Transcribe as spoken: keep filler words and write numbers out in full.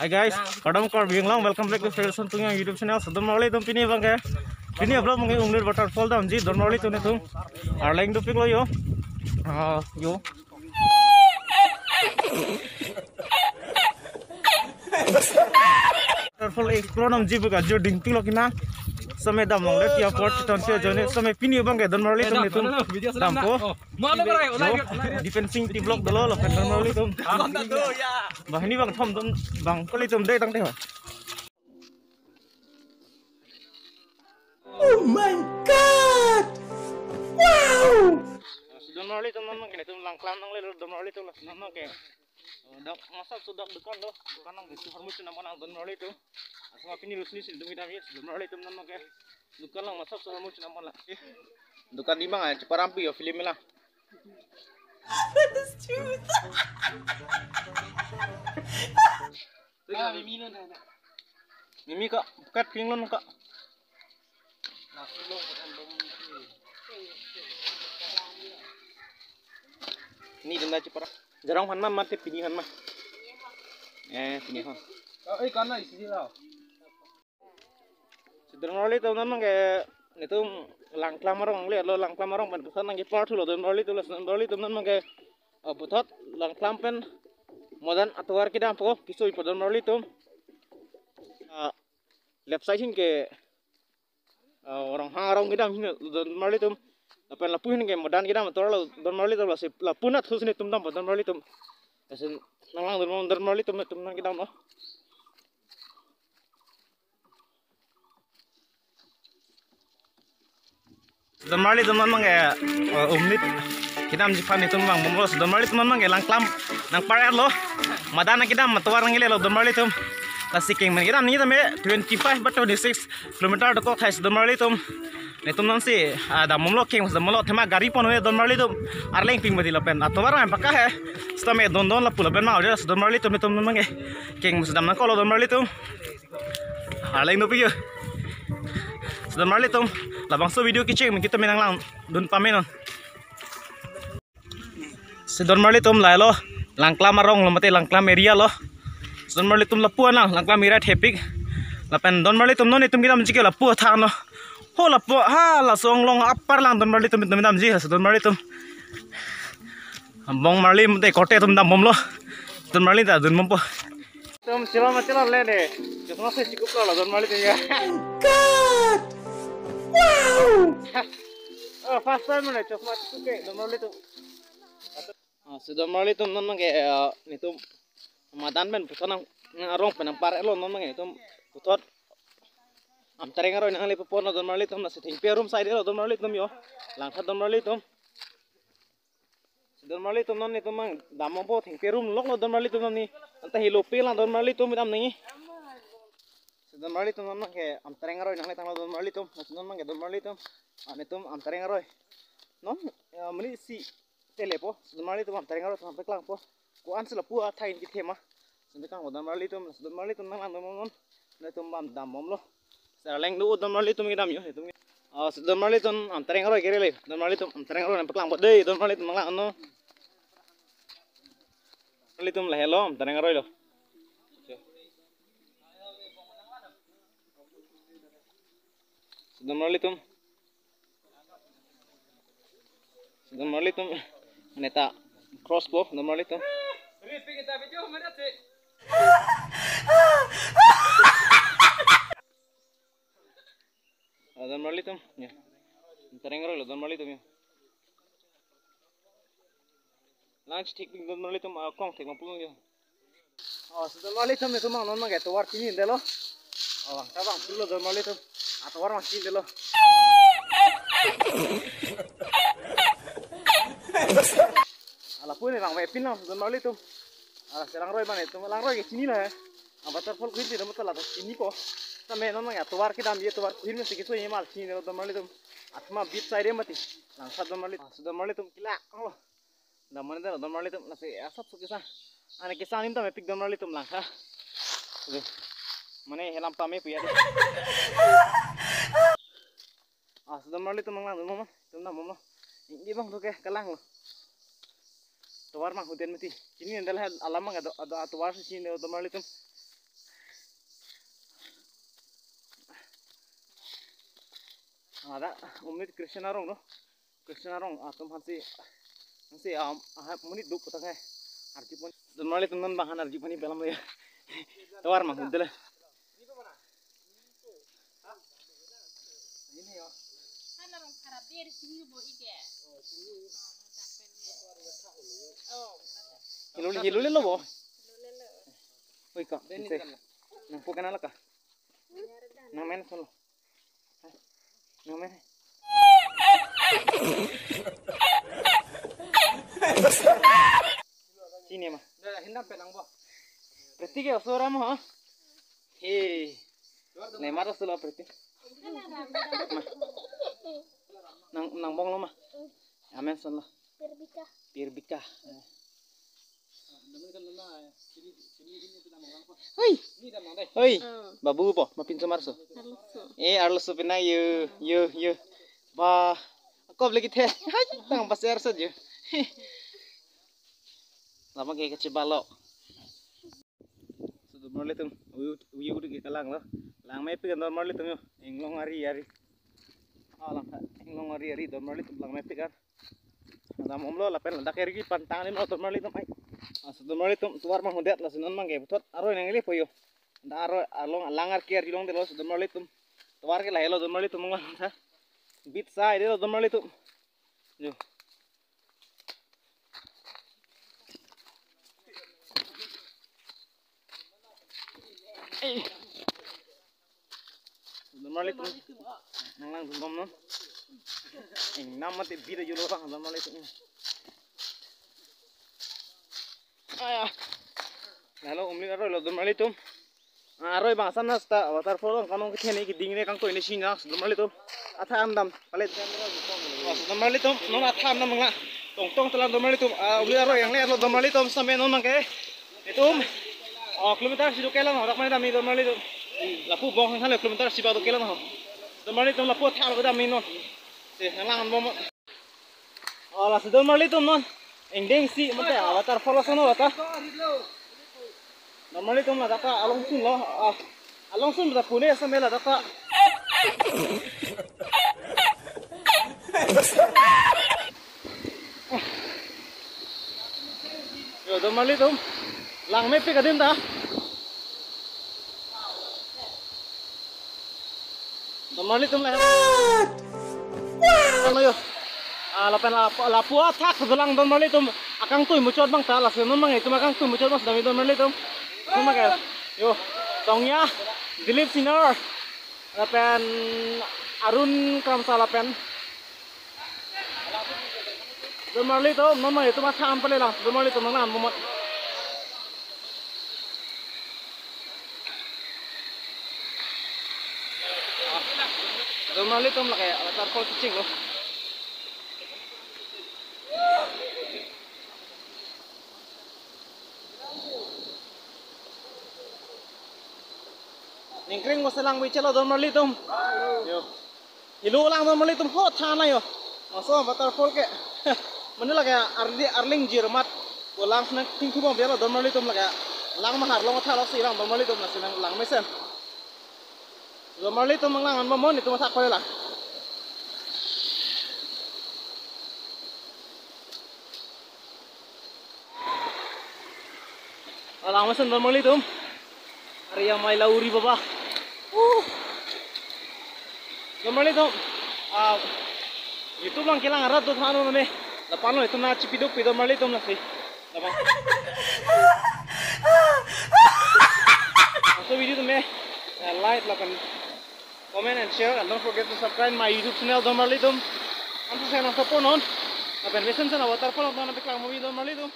Hi guys, kardom Karbi Anglong, welcome back to Federation Tungyang YouTube channel. So, don marli atum, pini abang ke, pini vlog abang ke Umlit waterfall damji, don marli atum, netum arleng dopiklo yo. Ah, yo. Waterfall explore damji pu kajir dingpiklo kina. Same damlongle tiya apor chiton si ajoine. Same pini abang ke don marli atum, netum dampo. Defensing team block dolo lapen don marli atum. Banghini bangthom don, bang kali atum dei tangte ho. Oh my God! Wow! Don marli atum, non abang ke netum langklam nanglelo don marli atum, non abang ke. Oh, dak masap sudah dukan do. Dukan nang bisu hormu chuna manang don marli atum. Asma pini lusni si dum kita mi don marli atum, non abang ke. Dukan lang masap sudah hormu chuna manang. Dukan di mang aja, cheparampi yo film lang. That is truth. Ah, Mimi non ada. Mimi kak, bukat ping lon kak. Ni denda chepara. Jarong han ma mate pini han ma. Eh, pini han. Oh, eh, kana isi lah. Si don marli atum, non abang ke netum langklam arong nanglelo, langklam arong pen puthot nangkepar thulo don marli atum, lason don marli atum, non abang ke, oh, puthot langklam pen madan atovar kedampo, kesoipo don marli atum. Ah, left side ahin ke, ah, Ronghang arong kedam ahin don marli atum. Lapen lapu ahin ke madan kedam atovarlo don marli atum, lasi lapu anat hus netum dampo don marli atum. Lason nanglang don, don marli atum, netum nangkedamlo. Don marli atum, non abang ke, eh, Umlit kedamji aphan netum vangbomlo. Don marli atum, non abang ke langklam nangpar-etlo. Madan kedam atovar nanglelo don marli atum. Lasi keng pen kedam nangji tame twenty five ba twenty six kilometer dokok hais don marli atum. Netum non si, ah, dambomlo, keng damlo, athema gari pon-o don marli atum. Arleng ping badi lapen atovar nang paka he. Sitame don don lapu lapen ma ode don marli atum, netum non abang ke keng damnangkoklo don marli atum. Arleng dopik yo. Si don marli atum, labangso video kecheng pen kita menang langdun pame non. Si don marli atum, lahelo langklam arong lo mate langklam area lo. Si don marli atum, lapu anang langklam area thepik. Lapen don marli atum, non netum kedamji ke lapu athang lo. Ho lapu ha laso anglong apar lang don marli atum, netum damji ha si don marli atum. Bong marli mate korte atum dambomlo. Don marli ta dunbompo. Tum chilon ma chilonle de. Chosma se chikuplo lo don marli atum ya. God! Wow! Oh, first time mane chosma chikup ke don marli atum. Ah, si don marli atum, non abang ke, ah, netum madan pen puthot nang, nang arong pen nangpar-etlo, non abang ke netum puthot Amtereng aroi nangle ponlo don marli atum, lasi thengpi arum side lo don marli atum yo. Langtha don marli atum. Si don marli atum, non netum abang dambompo, thengpi arum loklo don marli atum, non ni. Anta helo pe lang don marli atum kedam nangji. Si don marli atum, non abang ke Amtereng aroi nangle tanglo don marli atum. Si non abang ke don marli atum. Ah, netum Amtereng aroi. Non, eh, mani si telepo. Si don marli atum, Amtereng aroi atum paklangpo. Ko-an si lapu athai kethe ma. Si nangkang don marli atum, si don marli atum nanglang don non. Netum bang dambomlo. Si arleng do don marli atum kedam yo, netum. Ah, si don marli atum, Amtereng aroi kere le. Don marli atum, Amtereng aroi nangpaklangpo dei, don marli atum nanglang no. Marli atum, lahelo Amtereng aroi lo. Si don marli atum. Si don marli atum. Neta cross po, don marli atum. Ah, don marli atum, ya. Amtereng aroi lo don marli atum ya. Lang thik pik don marli atum, ah, kong thik ma pulo ya. Oh, si don marli atum, netum abang non abang ke tovar chinidetlo. Oh, ta bang pulo don marli atum. Ah, tovar abang chinidetlo. Ah, lapu ne bang mepin lang si don marli atum. Ah, si langroi mane atum, langroi ke chinilo he. Ah, waterfall kuhin ti dam ta la ta chinipo. Tame non abang ya tovar kedam ye tovar kuhin me si keso ye mal chinilo don marli atum. Athema beach side mati. Langtha don marli. Ah, si don marli atum kila kanglo. Dam mane dam don marli atum, lasi asap su kesa. Ane kesa anim tame pik don marli atum langtha. Mane helam pame puya. Ah, si don marli atum nanglang dun mama. Atum dambomlo. Ingdi bang tu ke kalang lo. Tovar abang huden mati. Chinidetlo he, alam abang ado, ado atovar si chinidetlo don marli atum. Ada Umli Christian arong lo. Christian arong atum aphansi, aphansi, um, aha, monit do putang hai. Arjupon. Don marlitum non bang aphan arjupon ni pelam ya. Tovar mang hudela. Hilule, hilule lo bo. Oi ka, nang po kenal ka? Nang men solo. Nang men. Sini ma. Dah, hindam penang bo. Berarti ke osora mo, ha? He. Lemar solo berarti. Ma. Nang, nang bong lo ma. Amen solo. Pirbika. Pirbika. Hoi. Hoi. Hmm. Babu po, mapinso marso. Arloso. Eh, arloso pina yo, yo, yo. Ba, akop lagi the. Hai, tang pasar saja. Lama kayak kecil balok. So don marlitum, uyu, uyu udah kita lang lo. Lang mepik kan don marlitum yo. Inglong ari ari. Ah, lang, inglong ari ari don marlitum lang mepik kan. Dam om lo lapen ladak eri pantang ni lo don marlitum ai. Ah, so don marlitum tovar mang hudet lason non mang ke puthot aroi nangli po yo. Da aroi along lang arke ari longdetlo so don marlitum. Tovar ke lahelo don marlitum mang lang tha. Bit sai detlo don marlitum. Yo. Eh. Don marlitum. Nang langdun bom non. Ingnam mati bida julo bang don marlitum. Aya. Lahelo Umli aroi lo don marlitum. Ah, aroi bang asam nasta waterfall bang kanong kethe ne keding ne kangtoi ne shinga don marlitum. Atha amdam palet. Oh, don marlitum non atha amdam nga. Tong tong telang don marlitum. Ah, Umli aroi yang le lo don marlitum same non mang ke. Itum. Oh, kilometer si do kelang ho rak mane dam ni don marlitum. Lapu bong sang le kilometer si ba do kelang ho. Don marlitum lapu atha lo dam ni non. Si nang lang bom. Oh, lasi don marlitum non. Ingdeng si mate, ah, waterfall ason lo ta. Don marlitum ladak ta along sun lo. Ah, along sun ta pune sa me ladak ta. Yo, don marlitum. Lang mepik adim ta. Don marlitum lah. Ano yo? Ah, lapen lapu, lapu athak dolang don marlitum. Akangtui muchot bang ta lason non mang itum akangtui muchot bang sdami don marlitum. Suma ke. Yo, Tongya, Dilip Senior, lapen Arun Kramsa lapen don marlitum, non mang itum atha am pale lang, don marlitum nang lang momot. Don marlitum lake waterfall kecheng lo. Ningkring mo selang bichelo don marlitum. Yo. Helo lang don marlitum ho than ayo. Maso waterfall ke. Mane lake arli arling jirmat. Ko lang sna thingthu bang bialo don marlitum lake. Lang mahar long tha lo si lang don marlitum lasi nang lang mesen. Don marlitum nang lang an bom non itum athak pale lang. Alang mesen don marlitum. Ari amai la uri baba. Uh. Don marlitum. Ah, YouTube lang kelang arat do thano name. Lapen lo itum nangchipiduk pi don marlitum lasi. Lapen. So video tame, eh, like lapen comment and share, and don't forget to subscribe my YouTube channel don marlitum. Ansi nang support non. Lapen mesen sana waterfall nang peklang movie don marlitum.